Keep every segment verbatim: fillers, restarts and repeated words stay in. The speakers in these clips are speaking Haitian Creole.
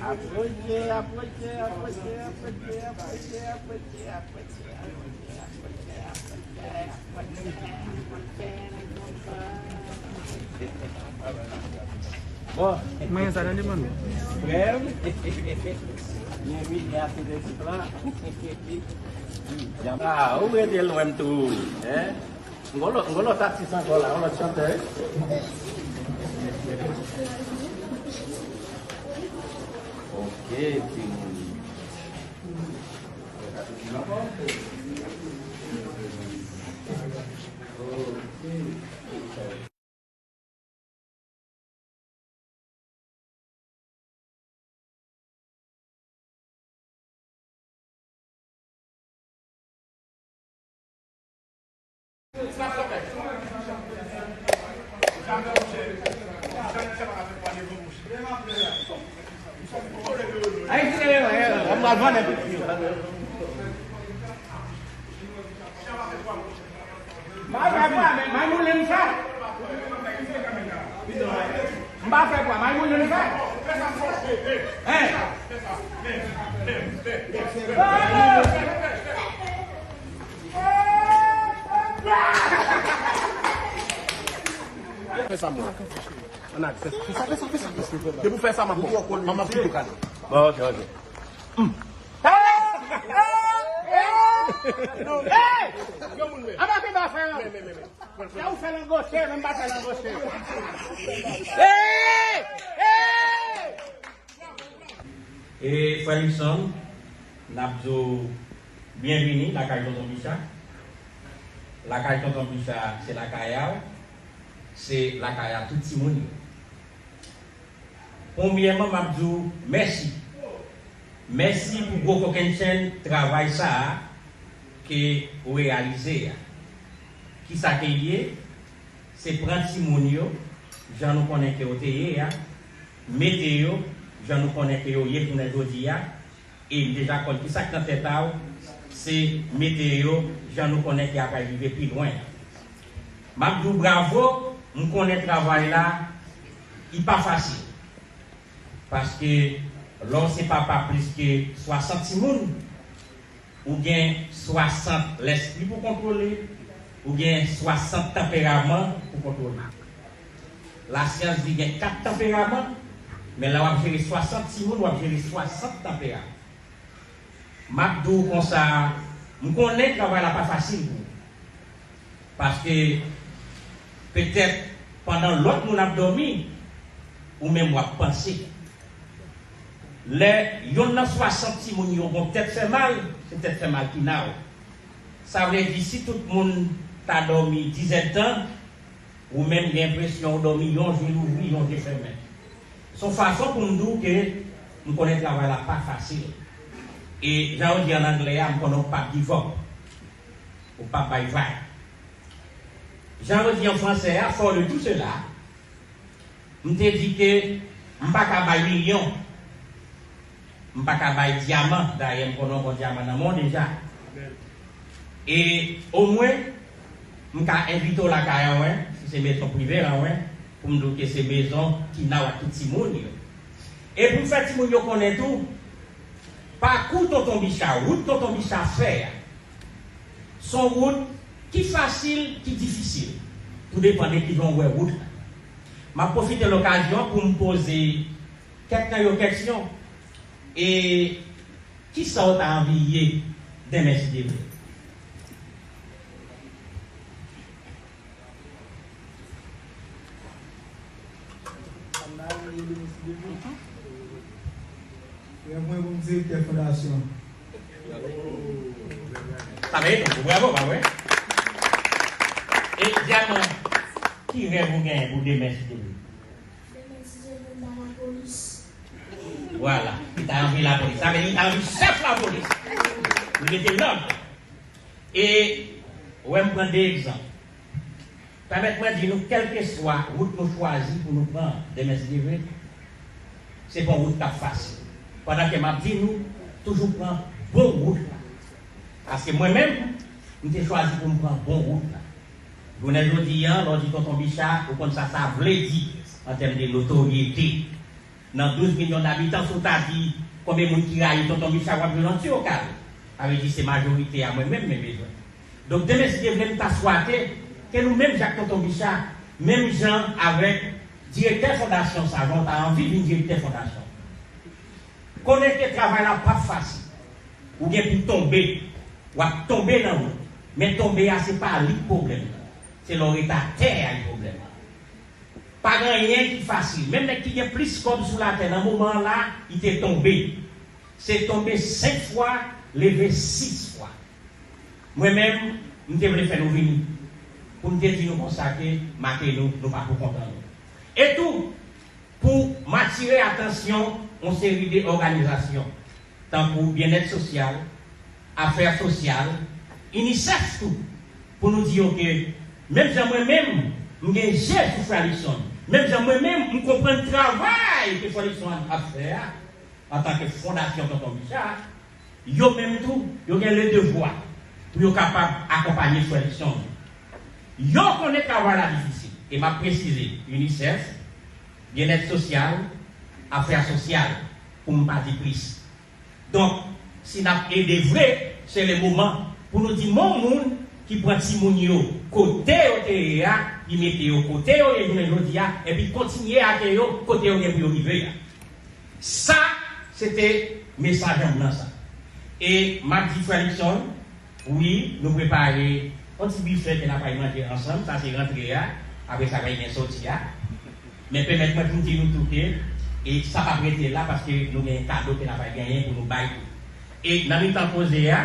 Apwoche, apwoche, apwoche. Bon. Mwen, sa nan demann ou. Frè m. Byenvini a Federico la. Ah, ou rete lwen m tou, hein? M gon lòt, m gon lòt atis ankò la, yon lòt chantè. Ok, timoun. Ok. M pa fè pwa, men may moulen m fè. M pa fè pwa, may moulen m fè. Hein? Fè sa, mwen. Ann al, fè, fè sa, fè sa, fè sa, fè sa. Depi w fè sa, m ap bon. M ap kite w kale. Bon, ok, ok. Hey! Anba ke ba fè an. Sa ou fè langoche, men m pa fè langoche. Hey! Hey! E frè Luckson, n ap di w byenvini lakay Tonton Bicha. Lakay Tonton Bicha, se lakay a w, se lakay a tout timoun yo. Premyèman, m ap di w mèsi. Mèsi pou gwo kokennchenn travay sa a ke ou reyalize a. Kisa ke l ye? Se pran timoun yo, jan nou konnen ke yo te ye a, mete yo, jan nou konnen ke yo ye jounen jodi a, e m deja konn kisa k nan tèt a w, se mete yo jan nou konnen ke y ap rive pi lwen. M ap di w bravo, m konnen travay la, li pa fasil. Paske lè w se papa plis ke swasant timoun, ou gen swasant lèspri pou kontwole, ou gen swasant tanperaman pou kontwole. Lasyans di gen kat tanperaman, men lè w ap jere swasant timoun, w ap jere swasant tanperaman. M ap di w konsa, m konnen travay la pa fasil pou ou. Paske, petèt, pandan lòt moun ap dòmi, ou menm w ap panse. Lè yonn nan swasant timoun yo gon tèt fè mal, se tèt fè mal ki na w. Sa vle di, si tout moun ta dòmi dizèdtan, ou menm gen enpresyon ou dòmi, yon je louvri, yon je fèmen. Se yon fason pou m di w ke m konnen travay la pa fasil. E jan yo di an anglè a, m konnen w p ap give up. Ou p ap bay vag. Jan yo di an fransè a, fort de tout cela, m te di ke m pa ka bay milyon, m pa ka bay dyaman, dayè m konnen w gon dyaman nan men w deja. E omwen, m ka envite w lakay Anwen, si se mezon prive Anwen, pou m di w ke se mezon ki na w ak tout timoun yo. E pou m fè timoun yo konnen tou, pakou Tonton Bicha, wout Tonton Bicha fè a, se yon wout ki fasil, ki difisil. Tou depann de kijan w wè wout la. M ap pwofite lokazyon pou m poze kèk nan yo kèsyon. E kisa w ta anvi ye demen si Dye vle? Rèv mwen pou m direktè fondasyon. Sa mèrit yon gwo bravo, pa vre? E Dyaman, ki rèv ou genyen pou demen si Dye vle? Demen si Dye vle, m ta lapolis. Vwala, li ta anvi lapolis. Sa vle di li ta anvi chèf lapolis. Li mete lòd. E, wè m pran de egzanp. Pèmèt mwen di nou, kèlkeswa wout nou chwazi pou nou pran demen si Dye vle, se pa yon wout k ap fasil. Pandan ke m ap di nou, toujou pran bon wout la. Paske mwen menm, m te chwazi pou m pran bon wout la. Jounen jodi a, lè w di Tonton Bicha, ou konn sa sa vle di an tèm de notoryete. Nan douz milyon dabitan, si w ta di konbyen moun ki rayi Tonton Bicha, w ap jwenn yon ti okal. Sa vle di se majorite a mwen menm men bezwen. Donk, demen, si Dye vle, m ta swate ke nou menm jan ak Tonton Bicha, menm jan avèk direktè fondasyon sa, jan w ta anvi vin direktè fondasyon. Konnen ke travay la p ap fasil. Ou gen pou tonbe, w ap tonbe nan wout. Men tonbe a, se pa li k pwoblèm nan. Se lè w ret atè a ki pwoblèm nan. Pa gen anyen ki fasil. Menm nèg ki gen plis kòb sou latè nan moman an la, li te tonbe. Se tonbe senk fwa, leve sis fwa. Mwen menm, m te vle fè nou vini pou m te di nou konsa ke make nou, nou pa pou kontan nou. E tou, pou m atire atansyon yon seri de òganizasyon, tankou Byennèt Sosyal, Afè Sosyal, UNICEF tou, pou nou di yo ke menm jan mwen menm, m gen je sou Frè Luckson, menm jan mwen menm, m konprann travay ke Frè Luckson ap fè a, antanke Fondasyon Tonton Bicha, yo menm tou, yo gen le devwa pou yo kapab akonpanye Frè Luckson. Yo konnen travay la difisil, e m ap presize, UNICEF, Byennèt Sosyal, Afè Sosyal, pou m pa di plis. Donk, si n ap ede vre, se le moman pou nou di men yon moun ki pran timoun yo kote yo te ye a, li mete yo kote yo ye jounen jodi a, epi kontinye ake yo kote yo gen pou yo rive a. Sa, se te mesaj an m nan sa. E m ap di Frè Luckson, wi, nou prepare yon ti bifè ke n ap al manje ansanm, sa se rantre a, apre sa va gen sòti a. Men pèmèt mwen pou m di nou tou ke, e sa p ap rete la, paske nou gen kado ke n ap al genyen pou nou bay tou. E nan mitan koze a,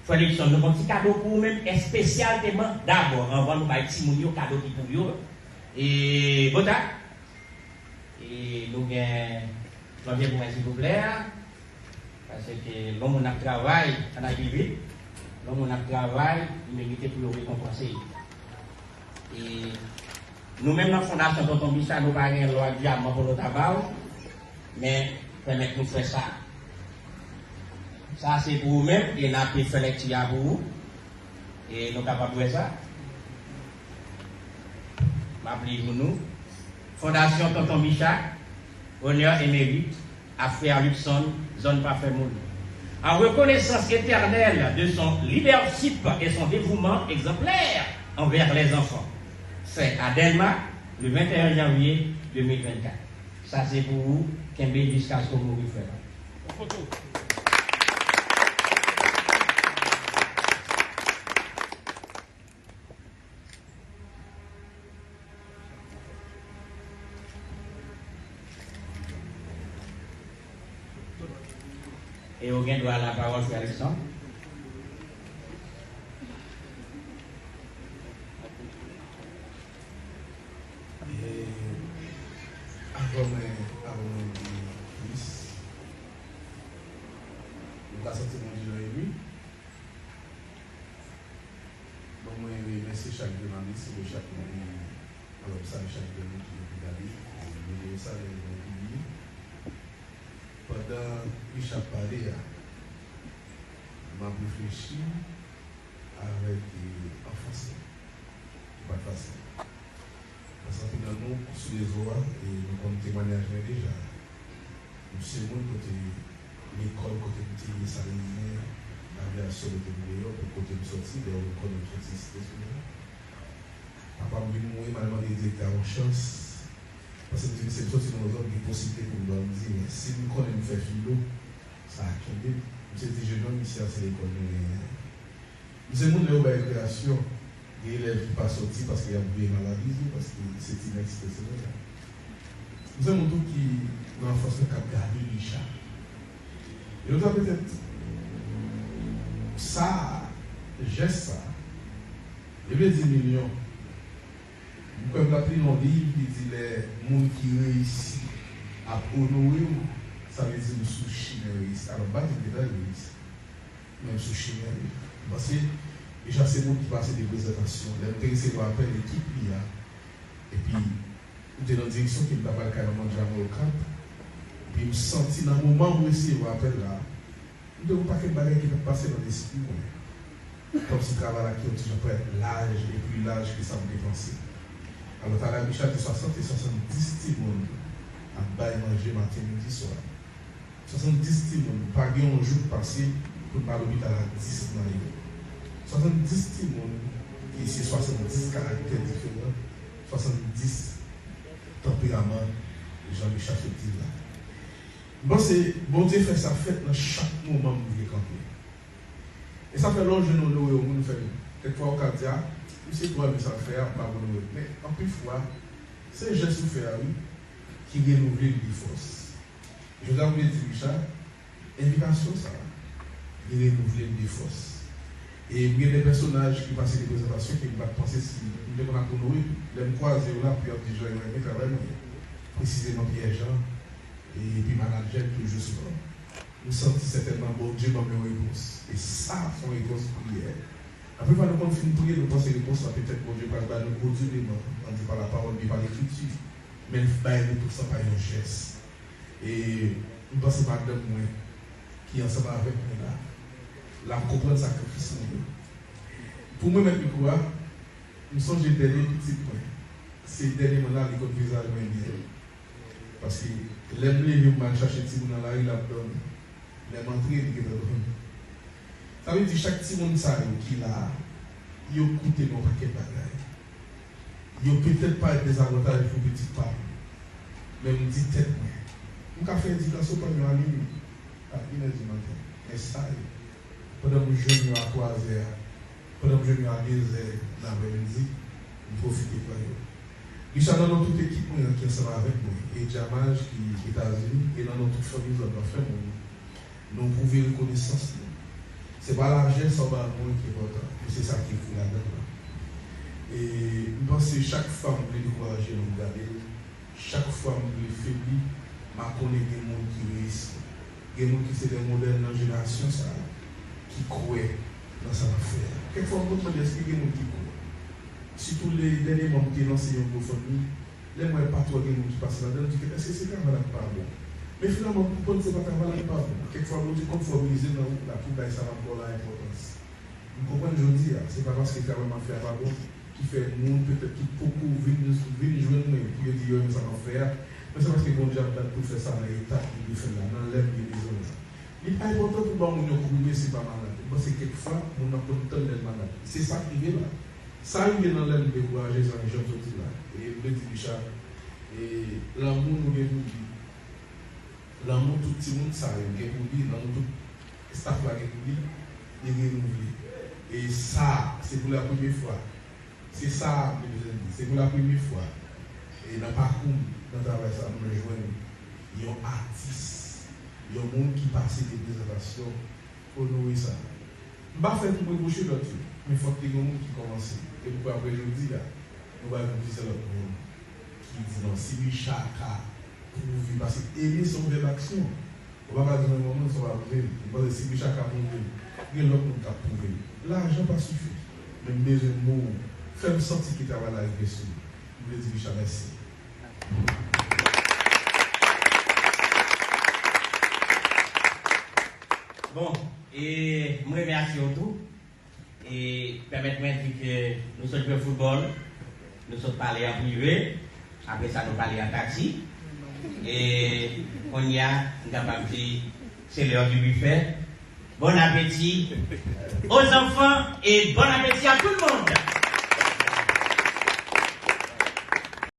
Frè Luckson, nou gen yon ti kado pou ou menm, espesyalteman, dabò, anvan nou bay timoun yo kado ki pou yo. E, Bota, E nou gen Janvier pou mwen, silvouplè, paske lè yon moun ap travay, ann al pi vit, lè yon moun ap travay, li merite pou yo rekonpanse. E nou menm nan Fondasyon Tonton Bicha, nou pa gen lò ak dyaman pou nou ta ba w, men pèmèt nou fè sa. Sa se pou ou menm, e n ape fè lèkti a pou ou. E nou kapab wè sa. M ap li pou nou. Fondasyon Tonton Bicha, honneur et mérite à frère Luckson, zòn pa fè moun. En reconnaissance éternelle de son leadership et son dévouement exemplaire envers les enfants. Fait à Dèlma, le vingt et un janvier deux mille vingt-quatre. Sa se pou ou, kenbe jiskaske w mouri, frè pa m. E ou gen dwa a lapawòl, frè Luckson. E avan mwen, avan mwen di plis, m ta santi mwen deja emi. Bon, mwen remèsye chak jounalis, e chak moun, alò, m salye chak grenn moun ki te gade, e videyo sa, lè nou pibliye. Pandan Richard pale a, m ap reflechi avèk, e, anfans mwen. Li pa t fasil. Paske anpil nan nou sou rezo a, e nou konn temwanyaj mwen deja. M se moun kote lekòl, kote m te ye, Salezyen, Laviyasyon mete m deyò pou kote m sòti, dayè ou konn m sòti Site Souvren. Papa m vin mouri, m al mande direktè a yon chans. Paske m di, mesye, m sòti nan yon zòn, gen posiblite pou m ba w, m di, men si m konnen m fè filo, sa a kenbe m. M se ti jèn nonm, isi a se lekòl nou genyen. M se moun lè yo bay rekreyasyon, gen elèv ki pa sòti paske y ap voye maladi, paske se ti nèg Site Souvren an. M se moun tou ki nan anfans mwen k ap gade Richard. E yo ta petèt sa, jès sa, li vle di milyon. M kwè m t ap li yon liv ki di lè moun ki reyisi ap onore w, sa vle di ou sou chimen reyisi. Alò, m pa di m te pral reyisi. Men m sou chimen li. M panse Richard se moun ki pase de prezantasyon. Lè m te resevwa apèl ekip li a, epi m te nan direksyon ke m ta pral kay manman Djamel Okap, epi m santi nan moman m resevwa apèl la, m te wè yon pakèt bagay ki t ap pase nan lespri mwen. Kòmsi travay la ki yon ti jan prè laj e pli laj ke sa m te panse. Alò, talè Richard di swasant e swasanndis timoun ap bay manje maten, midi, swa. Swasanndis timoun, pa gen yon jou k pase pou n pa lopital ak dis nan yo. Swasanndis timoun, ki se swasanndis karaktè diferan, swasanndis tanperaman, jan Richard sot di l la. M panse Bondye fè sa fèt nan chak moman m vle kanpe. E sa fè lè w jwenn onore yon moun fè l. Kèk fwa ou ka di, a, misye twò renmen sa l fè a, m pa onore l. Men, anpil fwa, se jès ou fè a, wi, ki renouvle l de fòs. Jodi a, m vle di Richard, envitasyon sa a, li renouvle l de fòs. E m gen de pèsonaj ki pase de prezantasyon ke m pa t panse si m te konn ap onore tou. Lè m kwaze yo la, pou y ap di jan yo renmen travay mwen. Presizeman Pierre Jean, epi manadjè l toujou sou non. M santi sètènman Bondye ban m yon repons. E sa, se yon repons priyè. Anpil fwa nou konn fin priye, nou panse repons la petèt Bondye pral ba nou odilman, an di pa lapawòl, byen pa lekriti. Men l bay nou tout sa pa yon jès. E m panse madanm mwen, ki ansanm avèk mwen la, l ap konprann sakrifis mwen yo. Pou mwen, mèt mikwo a, m sonje dènye pitit mwen. Se dènye mwen la, li konn vizaj mwen byen. Paske lè m leve, m al chache timoun nan lari, l ap dòmi. Lè m antre, li gentan dòmi. Sa vle di, chak timoun sa yo ki la a, yo koute m yon pakèt bagay. Yo petèt parèt dezavantaj pou pitit pa m. Men m di tèt mwen, m ka fè edikasyon pandan yon ane wi, a inè di maten. Men sa yo, pandan m jwenn yo a twazè a, pandan m jwenn yo a dezè nan aprèmidi, m pwofite pran yo. Richard, nan non tout ekip mwen an ki ansanm avèk mwen, e Jamaj ki Etazini, e nan non tout fanmi zòn nan, frè mwen, nou pwouve rekonesans nou. Se pa lajan sa w ba mwen ki enpòtan, men se sa ki ekri ladan l lan. E m panse chak fwa m vle dekouraje yon moun, m gade l, chak fwa m vle febli, m a konnen gen moun ki reyisi. Gen moun ki se de modèl nan jenerasyon sa a, ki kwè nan sa n ap fè a. Kèk fwa, m konn mande, èske gen moun ki kwè? Sitou lè dènyèman, m te lanse yon GoFundMe, lè m wè pa twò gen moun ki pase ladan l, m di, èske se travay la k pa bon? Men finalman, m konprann se pa travay la k pa bon. Kèk fwa, Bondye konfòmize nan wout la pou bay sa m ap ba w la enpòtans. M konprann jodi a, se pa paske travay m ap fè a pa bon, ki fè moun petèt ki poko vin, vin jwenn mwen pou yo di yo renmen sa m ap fè a, men se paske Bondye ap bat pou l fè sa nan eta li vle fè l la, nan lè m gen bezwen l la. Li pa enpòtan pou ba moun yon kout men si l pa malad. M panse kèk fwa, moun nan konn tann lè l malad. Se sa k rive la. Sa rive nan lè m dekouraje, zanmi, jan m sot di la. E m te di Richard, e lanmou nou gen pou li, lanmou tout timoun sa yo gen pou li, lanmou tout staff la gen pou li, li renouvle. E sa, se pou la premye fwa. Se sa m te bezwen di. Se pou la premye fwa, e nan pakou m, nan travay sa, mwen jwenn yon atis, yon moun ki pase de prezantasyon, onore sa. M pa fè pou m repwoche lòt yo, men fòk te gen moun ki kòmanse. E m kwè apre jodi a, nou pral gen plizyè lòt moun ki di non, si Richard ka pwouve, paske ede se yon vèb aksyon. Ou pa ka di mwen, mwen, mwen, sa w ap pwouve m. M panse si Richard ka pwouve m, gen lòt moun k ap pwouve m. Lajan pa sifi, men m bezwen mo w. Fè m santi ke travay la rive sou m. M vle di Richard mèsi. Bon, e m remèsye w tou. E pèmèt mwen di ke nou sot jwe foutbòl, nou sot pale an prive, apre sa nou pale an taksi. E kounye a, m kapab di, se lè di bifè. Bon apeti aux enfants et bon appétit à tout le monde.